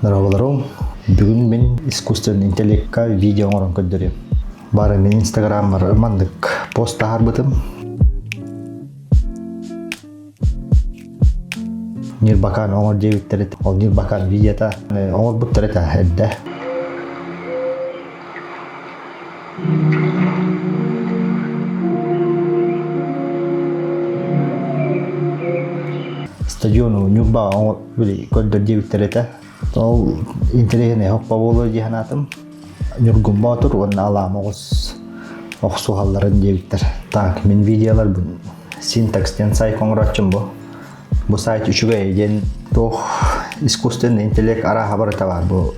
Дорооболоруҥ! Бүгүн мин искусственный интеллекка видео оҥорон көрдөрүөм. Бары мин инстаграммар маннык пост таһаарбытым. Ньырбакаан оҥор диэбиттэр этэ. Ол Ньырбакаан видеота оҥорбуттар этэ эрдэ. Стадиону Ньурбаҕа оҥор били көрдөр диэбиттэр этэ. Ол интэриэһинэй хоппо буолуо дии санаатым. Ньургун Боотур уонна Алаама оҕус охсуһалларын диэбиттэр. Так, мин видеоларбын синтакс диэн сайт оҥорооччум бу. Бу сайт үчүгэй диэн туох искусственный интеллект арааһа барыта баар. Бу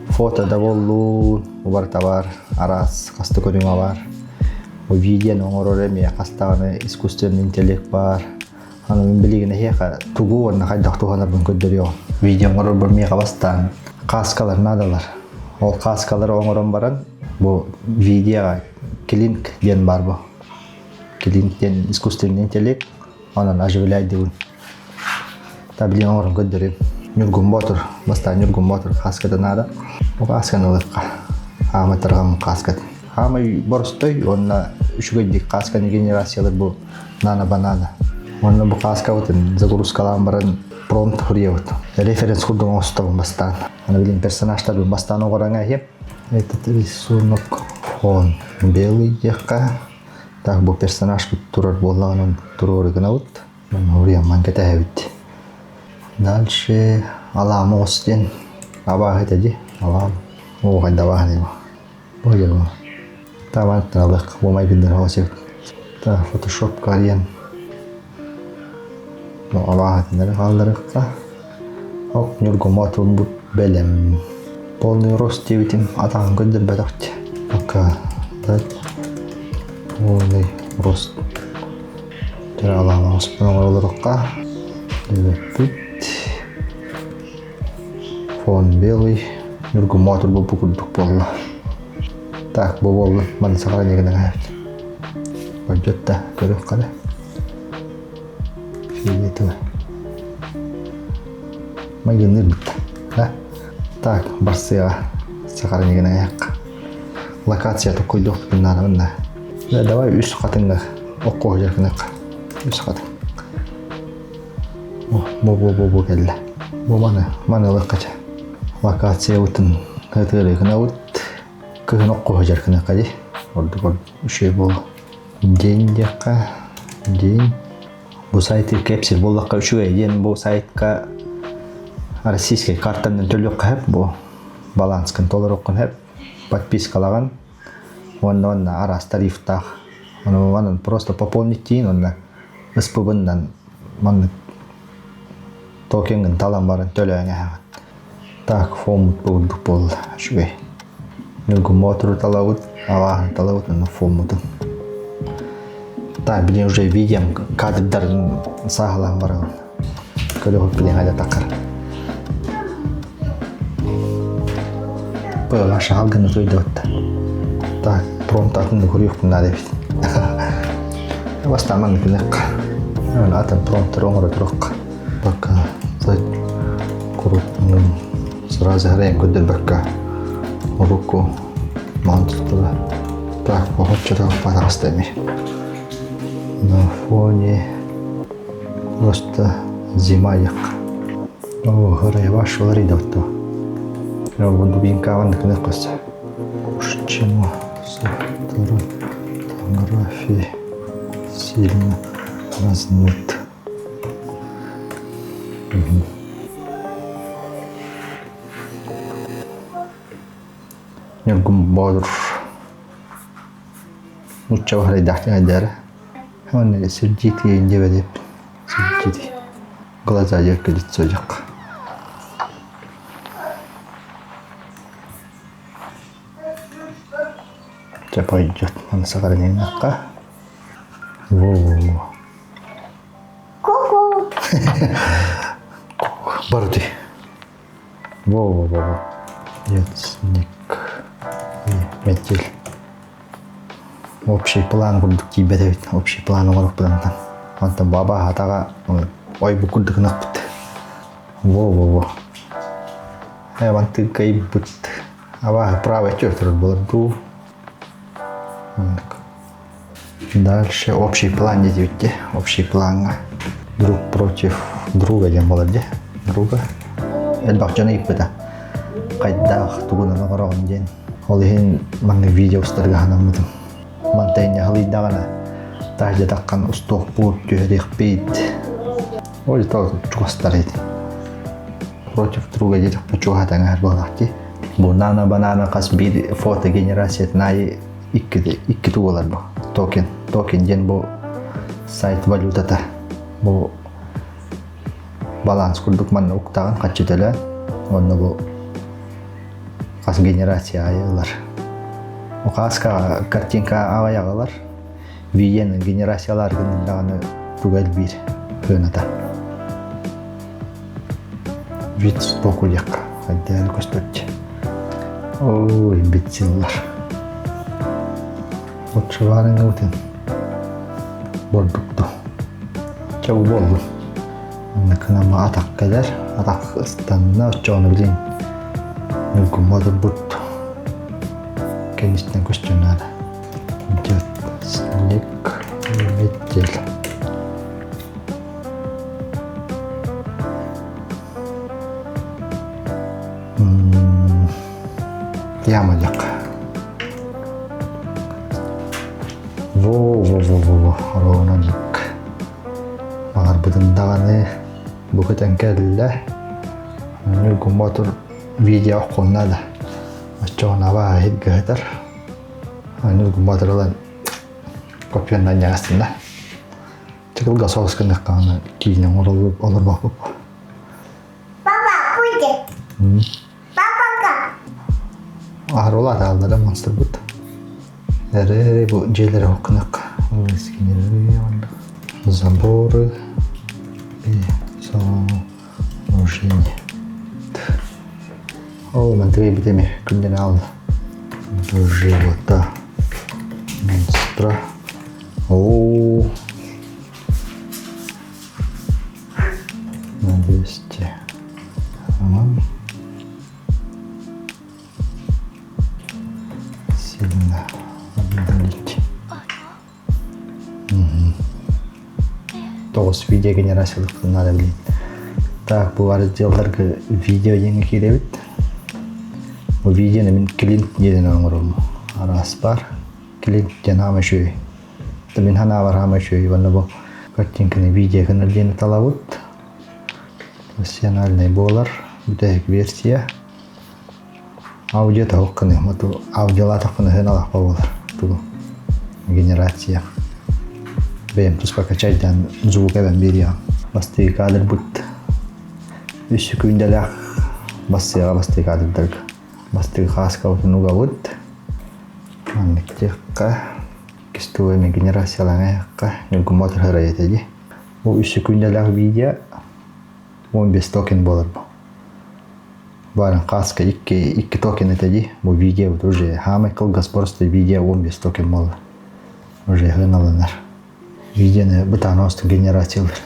фото да буоллун, бу барыта баар, араас хас да көрүҥэ баар. Бу видеоны оҥорор эмиэ хас даҕаны искусственный интеллект баар. Аны мин билигин эһиэхэ тугу уонна хайдах туһанарбын көрдөрүөҕүм. Видео оҥорорбор миэхэ бастаан кааскалар наадалар. Ол кааскалары оҥорон баран бу видеоҕа Клинк диэн баар бу. Клинк диэн искусственный интеллект, онон оживляй диибин. Та билигин оҥорон көрдөрүм. Ньургун Боотур, бастаан Ньургун Боотур кааската наада. Бу каасканы ылыахха. Хаамай тарҕаммыт кааскатын. Хаамай боростой уонна үчүгэйдик каасканы генерациялар бу Нана банана. Уонна бу кааскабытын загрузкалаан баран промпт суруйабыт. Референс курдук оҥостобун бастаан. Аны билин персонажтарбын бастаан оҕораҥ эһиэм. Этот рисунок фон белый диэххэ. Так бу персонажпыт турар буоллаҕынан туруору гынабыт. Уруйамман кэтэһэбит. Дальше алаам оҕус диэн абааһы этэ дии. Алаам. Оо хайда абааһыный бу? Ой, Таван талых бумайгыннар хоосик. Та фотошоп карьен. Ну алаахатынары хаалларыкка. Оп ньургума бут бэлэм. Полный рост диэбитим атаҕын көрдөрбөтөхчө. Пока дать полный рост. Тэр алаама оспун оҥоролорукка. Диэбиппит. Фон белый. Ньургун Боотур бу курдук буолла. Так, бу буолла. Манна сахара гынан ааһабыт. Пойдет да, көрүөх хара. Фиолетовый. Майгынныыр бытта. Да? Так, барсыаҕа. Сахара гынан ааһыахха. Локация токкойдуохпутун наада да. Да, давай үс хатыҥҥа окко дьаркыныахха. Үс хатыҥ. Бу бу бу бу кэллэ. Бу маны маны ылыахха чэ. Локациябытын ытыырыгынабыт. Кыһын окко сылдьар дии. Ордук үчүгэй буолуо. День диэххэ день. Бу сайты кэпсиир буоллахха үчүгэй диэн бу сайтка российскай картанан төлүөххэ сөп бу баланскын толоруоххун сөп подпискалаҕын уонна уонна араас тарифтаах ону манан просто пополнить диин уонна СПБ-нан маннык токеҥҥын талан баран төлөөн эһэҕин. Так, фоммут курдук буолла үчүгэй. Ньургун Боотуру талабыт, алааһын талабыт уонна фоммутун. Так, билин уже видеом кадрдарын сааһылаан барабын. Көрөҕүт билин хайда такар. Пыла шаал гына туйдуотта. Так, промпт атын да көрүөхпүн наада эбит. Бастаан маннык гыныахха. Атын промптары оҥоро туруохха. Пока крупным сразу харайан көрдөрбөккө урукку маан туттула. Так, похоччото патаҕаста эми. На фоне просто зима як. О, харай ваш уларыйдавту. Дубинкаҕын кынах көссө. Почему фотографии сильно размыт? Ньургун Боотур нуучча баһарайдаах диэн Уонна сирдьиитигин диэбэт сирдьиити глаза диэки лицо дьахха Чэ пойдет маны сохраненнахха во Ку-ку. Барыты. Во-во-во. Нет, снег и метель. Общий план курдук тиийбэт эбит. Общий план оҥоруохпут онтон. Онтон баба атаҕа ой бу курдук гынахпыт. Во-во-во. Мантыыкайбыт абааһы правый өттүгэр буолар дуу. Дальше общий план диэбит дии. Общий плаҥҥа друг против друга диэн буолар дии. Друга. Элбэх дьон ыйыппыта. Хайдах тугунан оҥороҕун диэн. Ол иһин маннык видео устарга санаммытым. Мантайня халыйдаҕына таһырдьа таххан устуохпут, түһэриэхпит. Ой, то чугастар ити. Против друга диэтэхпэ чугаһатан аһар буоллах дии. Бу нано банана хас биир фото генерациятын аайы икки, икки тугулар бу. Токен. Токен диэн бу сайт валютата. Бу баланс курдук манна уктаҕын хаччы төлөөн. Онно бу хас генерация аайы ылар. Ухааска картинка аҕыйах ылар. Виен генерациялар гыннын даҕаны туга элбиир кыаната. Вид сбоку диэххэ хайдаан көстөччү. Ой, битсиллар. Отчылаарыҥҥыбытын бордукту. Чэ бу буоллун. Манныкынан атах кэлэр, атах ыстанна оччоҕуна билин ньургумма турбут кэнниттэн көстөн наада. Идет снег, метель. Яма диэххэ. Во-во-во-во-во, ровно ник. Баҕарбытын даҕаны бу көтөн кэллэ. Ньургун Боотур видео оххунна да. Оччоҕуна абааһы иһит Ньургун Боотур ылан копьеннан ньаҕастынна. Чыкылга соҕус гыннаххына киинэ олорбоппут. Папа, будет. Папака. Аһарула атааллара монстрбут. Эрэ бу дьиэлэри хоккунак. Заборы и сооружение. Ол мантыгай битеми күнден ал. Живота монстра. О, на 200. Роман. Сильно отдалить. Угу. Тоҕус видео генерациялык надо блин. Так, бу разделларга видео диэҥҥэ киирэбит. Бу видеоны мин клиент диэн оҥорум. Араас бар. Клиент диэн аама үчүгэй. Мин ханаабар хаама үчүгэй уонна бу картинканы видео гынар диэни талабыт. Профессиональный буолар. Бүтэһик версия. Аудио таһык гыныам. Оту аудиолаатахпына ыһын алахпа буолар. Тугу? Генерация. Бэйэм туспа качайдаан звук эбэн биэриэҕим. Бастыы кадрбыт үс секүндэлээх бастыаҕа бастыы кадрдарга. Бастыы хааскабытын угабыт. Маннык диэххэ, кистовыми генерациялаҥайахха Ньургун Боотур этэ дии. Бу үс секүндэлээх видео 15 токен буолар бу. Баарын хааска икки, икки токен этэ дии. Бу видео вот уже хаамай кылгас просто видео 15 токен буолар. Уже ыналанар. Видеоны бытаан оостун генерациялар.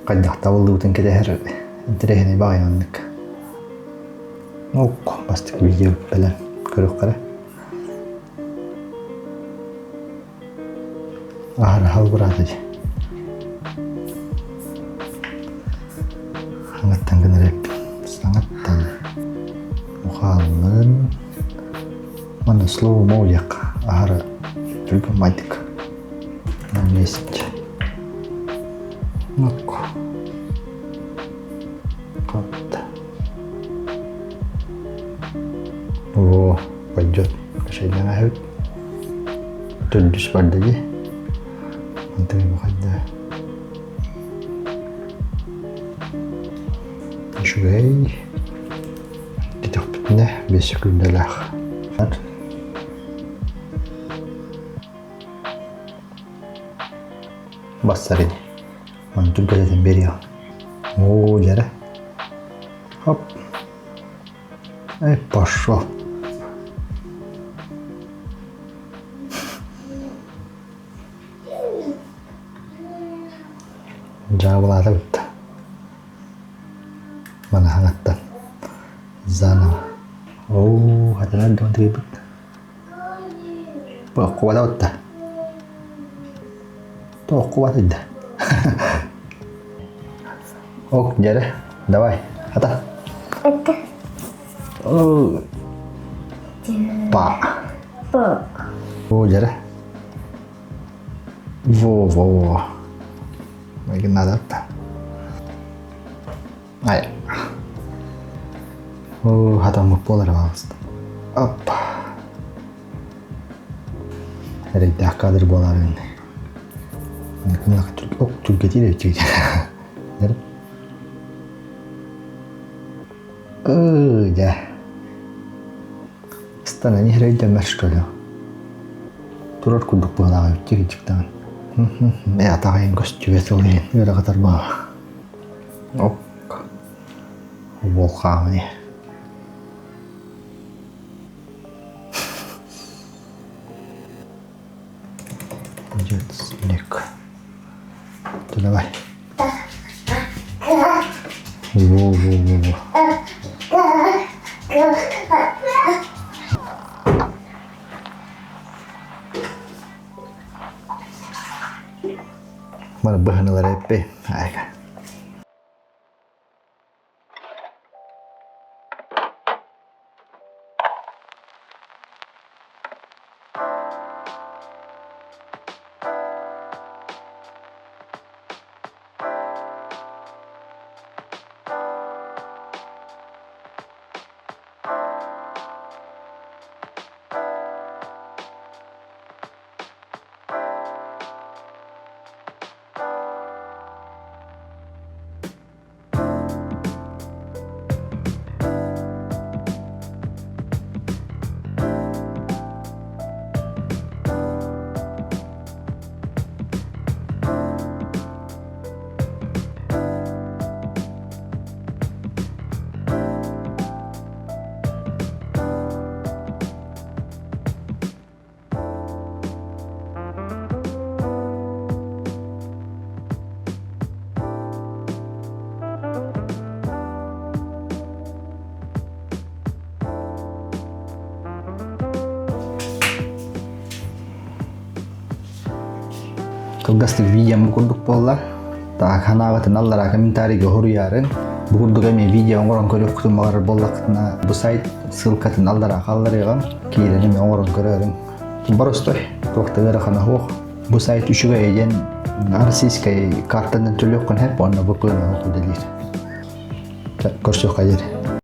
Хайдах табыллыбытын кэтэһэр интэриэһинэй баҕайы маннык. Ок, бастакы видео бэлэм көрүөххэ Аһара быраата дии. Хаҥаттан гынар эппин. Саҥаттан ухааллын. Манна слово моуйах аһара түргэн майдык. На месте. Нокку. Хатта. О, пойдет. Кашайдан аһыт. Төрдүс барда дии. Онтон хайда. Үчүгэй. Титөхпүтүнэ 5 секундалаах. Бассар ини. Онтун кэлэтин бериэҕим. Оо, дьэрэ. Хоп. Эй, пошел. Дьаабылаата бытта. Манаһаҥаттан. Заново. Оо, хатанар дьон тыйбыт. Кубата отта. Тоох кубат да. Ок, дьэрэ, давай, ата. Это. О, па. Па. О, дьэрэ. Во, во, во. Надо. Ай. О, хатаммыт буолар абаҕаста. Оппа. Эрэйдээх кадр буоларын. Ок, түргэтиир эбит Дьэ. Ыстана не өйдөммөр что ли? Турар курдук быһалаах эбит кичиктаан. Э атаҕайын көстүбэт ол иһин ыарахатар баҕа. Оп. Буолхаамы. Идет снег. Ты давай. Во-во-во-во. Маны быһынылар эппи. Айга. Кылгастык видеом бу курдук буолла. Так, ханаабытын аллараа комментарийга хоруйаарыҥ. Бу курдук эмиэ видео оҥорон көрүөххүтүн баҕарар буоллаххытына, бу сайт ссылкатын аллараа хаалларыаҕым. Киирэн эмиэ оҥорон көрөөрүҥ. Боростой, туох да ыарахана суох. Бу сайт үчүгэй диэн российскай картанан төлүөххүн сөп, уонна бу кыанаҕа үлэлиир. Көрсүөххэ диэри.